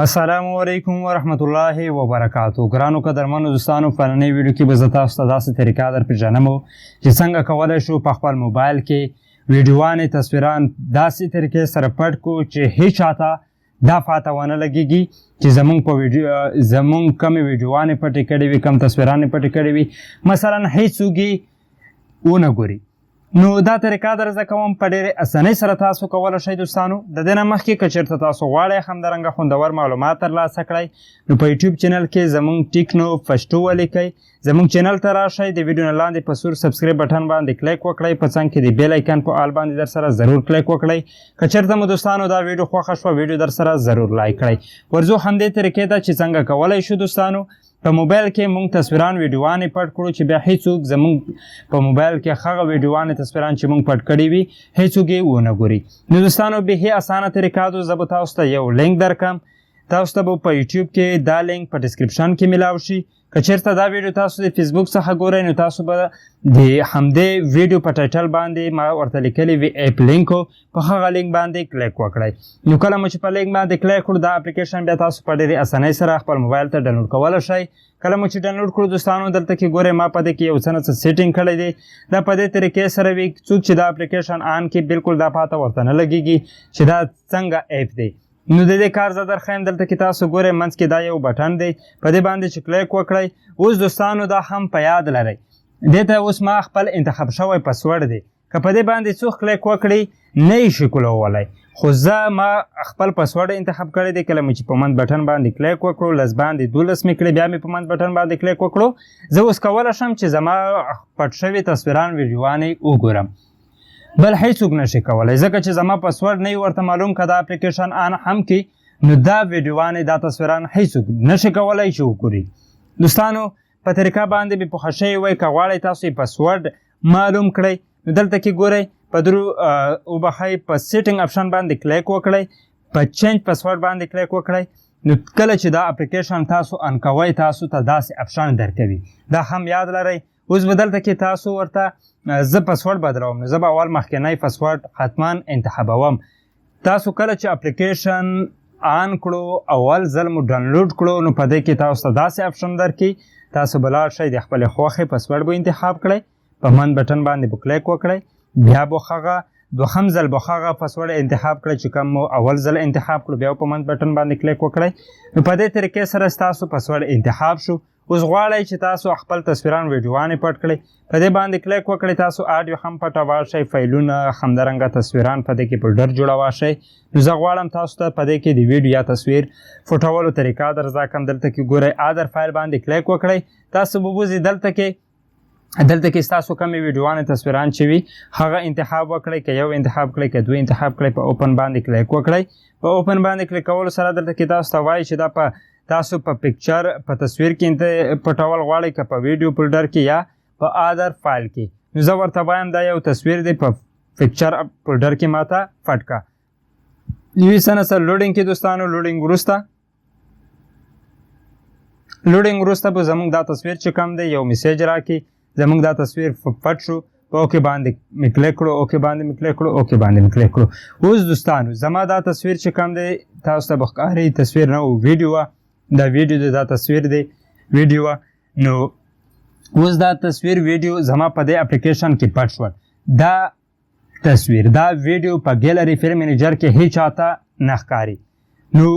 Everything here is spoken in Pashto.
السلام علیکم ورحمت الله وبرکاتو. ګرانو قدرمنو دوستانو، په ننۍ ویډیو کې به زه تاسو ته داسې طریقه در پېژنم چې څنګه کولی شو په خپل موبایل کې ویډیوانې، تصویران داسې طریقې سره پټ کړو چې هیچا ته دا پاته ونه لګېږي چې زمونږ په ویډیو، زمونږ کمې ویډیوانې پټې کړې وي، کم تصویرانې پټې کړې وي، مثلا هیڅوک یې ونه ګوري. نو دا طریقه در زده کوم، په ډېرې اسانۍ سره تاسو کولی شئ. دوستانو، د دې نه مخکې که چېرته تاسو غواړئ همدارنګه خوندور معلومات ترلاسه کړئ، نو په یوټیوب چینل کې زمونږ ټیکنو پښتو ولیکئ، زمونږ چینل ته راشئ، د ویډیو نه لاندې په سور subscribe button باندې کلیک وکړئ، په څنګ کې د bell icon په all باندې در سره ضرور کلیک وکړئ. که چېرته مو دوستانو دا ویډیو خوښه شوه، ویډیو در سره ضرور لایک کړئ. ورځو همدې طریقې ته چې څنګه کولی شو دوستانو په موبایل کې مونږ تصویران، ویډیوانې پټ کړو چې بیا هیڅوک زمونږ په موبایل کې هغه ویډیوانې، تصویران چې مونږ پټ کړي وي، هیڅوک یې ونه ګوري. نو دوستانو، بیخي اسانه طریقه ده. زه به تاسو ته یو لینک درکم، تاسو ته به په یوټیوب کې دا لینک په description کې میلاو شي. که چېرته دا ویډیو تاسو د فیسبوک څخه ګورئ، نو تاسو به د همدې ویډیو په title باندې ما ورته لیکلی وي app link، په هغه لینک باندې کلیک وکړئ. نو کله مو چې په لینک باندې کلیک کړو، دا اپلیکیشن بیا تاسو په ډېرې اسانۍ سره خپل موبایل ته ډاونلوډ کولی شئ. کله مو چې ډاونلوډ کړو دوستانو، دلته کې ګورئ، ما په دې کې یو څه نه څه setting کړی دی. دا په دې طریقې سره وي، څوک چې دا اپلیکیشن on کړي، بالکل دا پاته ورته نه لګېږي چې دا څنګه app دی. نو د دې کار زه درښیم. دلته کې تاسو ګورئ، منځ کې دا یو بټن دی، په دې باندې چې کلیک وکړئ. اوس دوستانو، دا هم په یاد لرئ، دې ته اوس ما خپل انتخاب شوی پسورډ دی. که په دې باندې څوک کلیک وکړي، نه یې شي کولولی، خو زه ما خپل پسورډ انتخاب کړی دی. کله مې چې په منځ بټن باندې کلیک وکړو، لس باندې 12 مې کړې، بیا مې په منځ بټن باندې کلیک وکړو، زه اوس کولی شم چې زما پټ شوي تصویران، ویډیوانې وګورم. بل هیڅوک نشي کولی، ځکه چې زما پسورډ نه ورته معلوم. که دا اپلیکیشن on هم کی، نو دا ویډیوانې، دا تصویران هیڅوک نشي کولی چې وګوري. دوستانو، په طریقه باندې به پوه شوي وئ. که غواړئ تاسو یې پسورډ معلوم کړئ، نو دلته کې ګورئ، په درو وبخښئ، په setting option باندې کلیک وکړئ، په change password باندې کلیک وکړئ. نو کله چې دا اپلیکیشن تاسو on کوئ، تاسو ته داسې option درکوي. دا هم یاد لرئ. اوس به دلته کې تاسو ورته زه پسورډ بدلوم، نو زه به اول مخکنی پسورډ حتما انتخابوم. تاسو کله چې اپلیکیشن on کړو، اول ځل مو ډاونلوډ کړو، نو په دې کې تاسو ته داسې option درکړي. تاسو به لاړ شئ، د خپلې خوښې پسورډ به انتخاب کړئ، په من بټن باندې به کلیک وکړئ، بیا به هغه دوهم ځل به هغه پسورډ انتخاب کړئ چې کوم مو اول ځل انتخاب کړو، بیا په من بټن باندې کلیک وکړئ. نو په دې طریقې سره ستاسو پسورډ انتخاب شو. اوس غواړئ چې تاسو خپل تصویران، ویډیوانې پټ کړئ، په دې باندې کلیک وکړئ. تاسو آډیو هم پټولی شئ، فایلونه، همدارنګه تصویران په دې کې folder جوړولی شئ. نو زه غواړم تاسو ته په دې کې د ویډیو یا تصویر پټولو طریقه در زده کړم. دلته کې ګورئ، other file باندې کلیک وکړئ. تاسو به وځئ دلته کې ستاسو کمې ویډیوانې، تصویران چې وي، هغه انتخاب وکړئ. که یو انتخاب کړئ، که دوی انتخاب کړئ، په open باندې کلیک وکړئ. په open باندې کلیک کولو سره دلته کې تاسو ته وایي چې دا په تاسو په picture، په تصویر کې پټول غواړئ، که په ویډیو folder کې یا په other file کې. نو زه ورته وایم دا یو تصویر دی، په picture folder کې ماته پټ کا. یوې څه سره loading کې دوستانو، loading وروسته به زمونږ دا تصویر چې کوم دی، یو message راکړي، زمونږ دا تصویر پټ شو. په okay باندې مې کلیک کړو، okay باندې مې کلیک کړو، okay باندې مې کلیک کړو. اوس دوستانو، زما دا تصویر چې کوم دی، تاسو ته به ښکاري، تصویر نه، ویډیو، دا ویډیو دی، دا تصویر دی، ویډیو. نو اوس دا تصویر، ویډیو زما په دې اپلیکیشن کې پټ شول. دا تصویر، دا ویډیو په gallery، file manager کې هیچا ته نه ښکاري. نو